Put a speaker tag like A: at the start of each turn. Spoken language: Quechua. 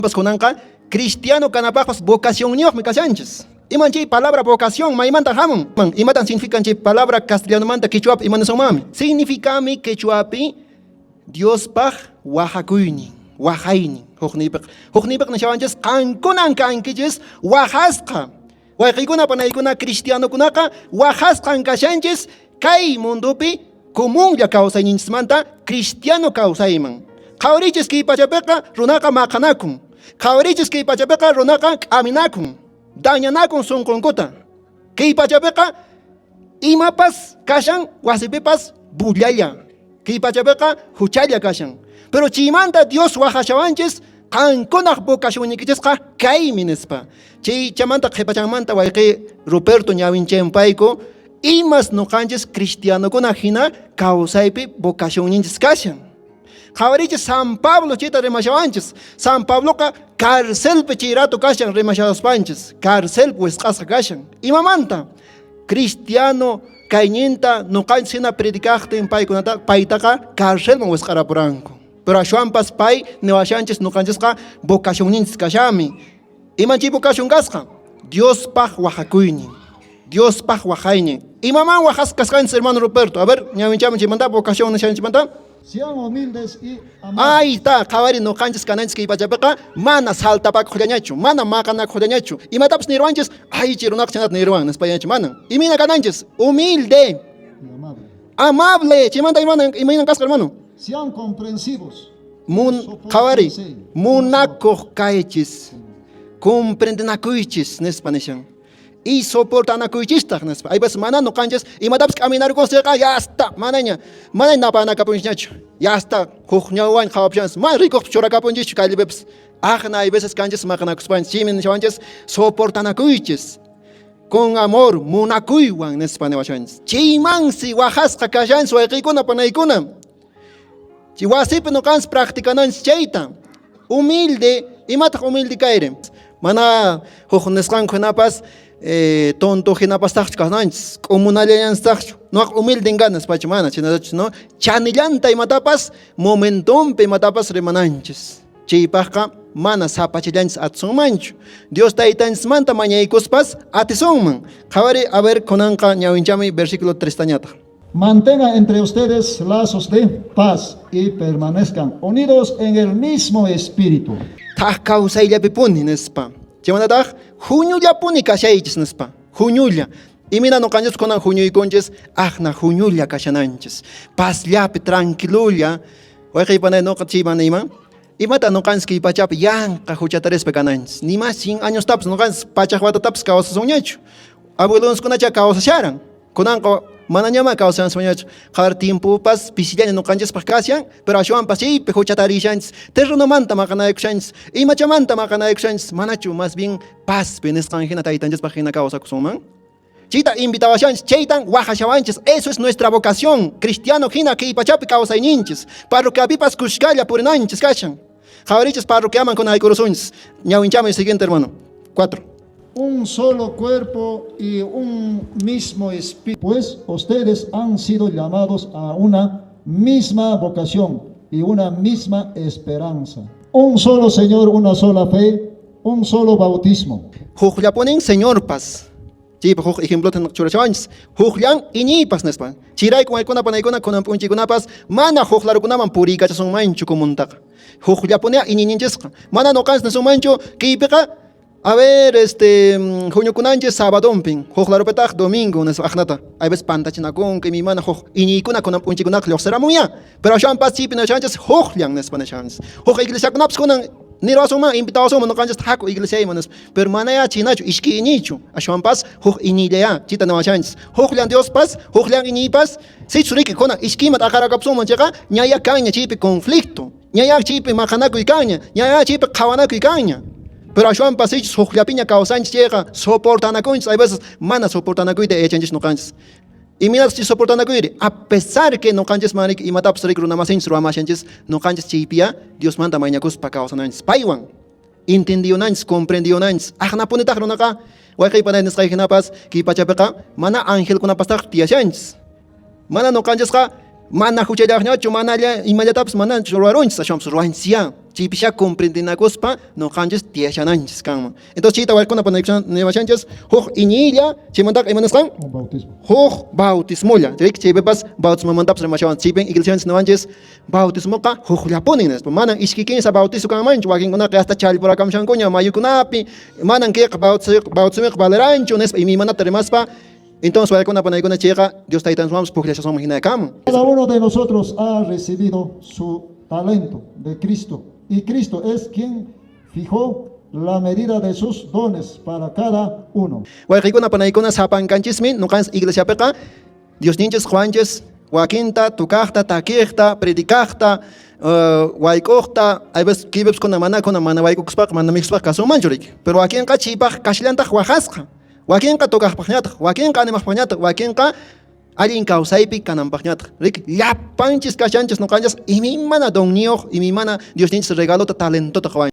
A: Kunanqa cristiano kanapaqpas vocacionniyuqmi kashanchis. Iman chay palabra vocación maymanta hamun? Imatan significan chay palabra castellanomanta quechuapi ima nisunmanmi? Significami quechuapi Diospaq waqakuynin, waqaynin. Hukniypiqa, hukniypiqa nishawanchis qankunan kankichis waqasqa. Wayqiykuna panaykuna cristianokunaqa waqasqan kashanchis kay mundopi comunlla kawsayninchismanta cristiano kawsayman. Qhawarichis kay pachapiqa runaqa maqanakun. Qhawarichis kay pachapiqa runaqa k'aminakun, dañanakun sunqunkuta. Kay pachapiqa imapas kashan wasipipas bullalla. Kay pachapiqa huchalla kashan. Pero chaymanta Dios waqashawanchis qankunaq vocacionniykichisqa kaymi nispa. Chay chamanta qhipachanmanta wayqi Ruperto ñawinchampayku imas noqanchis cristianokuna hina kawsaypi vocacionninchis kashan. Qhawarichis San Pablo chayta rimashawanchis. San Pabloqa carcelpi chay rato kashan rimashaspanchis. Carcelpi wisq'asqa kashan. Imamanta? Cristiano kayninta noqanchis hina predicaqtin paykunata paytaqa carcelman wisq'arapuranku. Pero ashwanpas pay niwashanchis noqanchisqa vocacionninchis kashanmi. Iman chay vocación kasqa? Diospaq waqakuynin. Diospaq waqaynin. Imaman waqasqa kasqanchis, hermano Ruperto? A ver, ñawinchaman chaymanta vocación nishanchikmanta.
B: Sean humildes y amables.
A: Ahí está, qhawari noqanchis kananchis kay pachapiqa mana saltapakuqllañachu, mana maqanakuqllañachu. Imatapas nirwanchis, ay chay runaqa chaynata nirwan nispañachu, mana. Imayna kananchis? Humilde.
B: Y amable.
A: Amable. Chaymanta imayna kasqa, hermano?
B: Sean comprensivos.
A: Qhawari, munakuq kaychis, comprendenakuychis nispa nishan. Y soportanakuychistaq nispa. Aypas mana noqanchis imatapas k'aminarukun chayqa ya está, manaña, manaña napanakapunchisñachu. Ya está, huk ñawwan qhawapushanchis, mana rikuqpas churakapunchischu callepipas. Aqna hay veces kanchis maqanakuspanchis, chaymi nishawanchis soportanakuychis. Con amor, munakuywan nispa niwashanchis. Chaymansi waqasqa kashanchis wayqiykuna panaykuna. Chay wasipi noqanchis practicananchis chayta. Humilde, imataq humilde kayri? Mana huk nisqanku hinapas tonto hinapastaqchu kananchis, k'umunallanchistaqchu. Noqa humilden kani nispachu mana, chhaynatachu, no? Chanillanta imatapas momentonpi imatapas rimananchis. Chaypaqqa mana sapachillanchis atisunmanchu. Dios taytanchismanta mañaykuspas atisunman. Qhawari, a ver, kunanqa ñawinchami versículo 3tañataq.
B: Mantengan entre ustedes lazos de paz y permanezcan unidos en el mismo espíritu.
A: Thak kawsayllapipuni nispa. Chaymantataq huñullapuni kashaychis nispa. Huñulla. Imayna noqanchis kunan huñuykunchis, aqna huñulla kashananchis. Pazllapi, tranquilolla. Wayqey panay noqa chayman niyman. Imata noqanchis kay pachapi yanqa huchatarispa kananchis. Ni más 100 añostapas noqanchis pachak watatapas kawsasunñachu. Abuelonchiskunacha kawsasharan. Kunanqa manañamá kawsashanchikñachu. Qhawar tiempopas pisillaña noqanchispaq kashan, pero ashwanpas chaypi huchatarishanchis. Terrenomanta maqanaykushanchis, imachamanta maqanaykushanchis, manachu más bien pazpi nisqan hina taytanchispaq hina kawsakusunman? Chayta invitawashanchis, chaytan waqashawanchis. Eso es nuestra vocación, cristiano hina kay pachapi kawsayninchis. Parroquiapipas kushkalla purinanchis kashan. Qhawarichis parroquiaman kuna haykurusunchis. Ñawinchamuy siguiente, hermano. 4.
B: Un solo cuerpo y un mismo espíritu. Pues ustedes han sido llamados a una misma vocación y una misma esperanza. Un solo Señor, una sola fe, un solo bautismo.
A: Hukllapunin Señorpas. Chaypaq huk ejemplota churashawanchis. Hukllan iñiypas nispa. Chayrayku waykuna panaykuna kunan p'unchaykunapas mana huk larukunaman puriykachasunmanchu comuntaqa. Hukllapunia iñiyninchisqa. Mana noqanchis nisunmanchu kaypiqa a ver, este, huñukunanchis sabadonpin, huk larupitaq domingo nispa aqnata. Hay veces pantachinakunku imaymana huk iñiykuna kunan p'unchaykunaqa lluqsiramunya. Pero ashwanpas chaypi nishanchis hukllan nispa nishanchis. Huk iglesiakunapas kunan nirawasunman, invitawasunman noqanchis haku iglesiayman nispa. Pero manaya chhaynachu, iskay iñiychu. Ashwanpas huk iñiyllayá chayta niwashanchis. Hukllan Diospas, hukllan iñiypas, sichus riki kunan iskayman t'aqarakapusunman chayqa, ñaya kanña chaypi conflicto. Ñaya chaypi maqanakuy kanña, ñaya chaypi qhawanakuy kanña. Pero ashwanpas sichus hukllapiña kawsanchis chayqa soportanakunchis. Hay veces mana soportanakuyta yachanchis noqanchis. Imaynatas chay soportanakuyri? A pesar que noqanchisman riki imatapas riki runamasinchis ruwamashanchis, noqanchis chaypiya Diosmanta mañakuspa kawsananchis. Paywan entendiyunanchis, comprendiyunanchis. Aqnapunitaq runaqa wayqey panay nisqay hinapas kay pachapiqa mana angelkunapastaq tiyashanchis. Mana noqanchisqa Mana huchallaqñachu, manalla imallatapas manachu ruwarunchis, ashwanpas ruwanchisyá. Chaypisha comprendinakuspa noqanchis tiyashananchis kanman. Entonces chayta wayquna niwashanchis huk iñiylla, chaymantaqa ima nisqan?
B: Un bautismo.
A: Huk bautismolla. Chaypipas bautismomantapas rimashawan. Chaypin iglesianchis niwanchis bautismoqa hukllapunin nispa. Manan iskay kinsa bautizo kanmanchu, wakinkunaqa hasta challpurakamushankuña mayukunapi, manan kayqa bautismoqa valeranchu nispa imaymanata rimaspa. Entonces wayquna panaykuna chayqa Dios taytanchiswanpas pukllashasunman hina kaman.
B: Cada uno de nosotros ha recibido su talento de Cristo y Cristo es quien fijó la medida de sus dones para cada uno.
A: Wayqikuna panaykuna sapankanchismi noqanchis iglesiapiqa Diosninchis qowanchis wakinta tukaqta, takiqta, predicaqta, wayk'uqta, hay veces kaypipas mana mana wayk'ukuspaqa mana mikhuspaqa kasunmanchu riki. Pero wakinqa chaypaq kashallantaq waqasqa. Wakinqa tukaqpaqñataq, wakinqa animaqpaqñataq, wakinqa allin kawsaypi kananpaqñataq. Riki, llapanchis kashanchis noqanchis imaymana donniyuq, imaymana Diosninchis regalota, talentota qowanchis.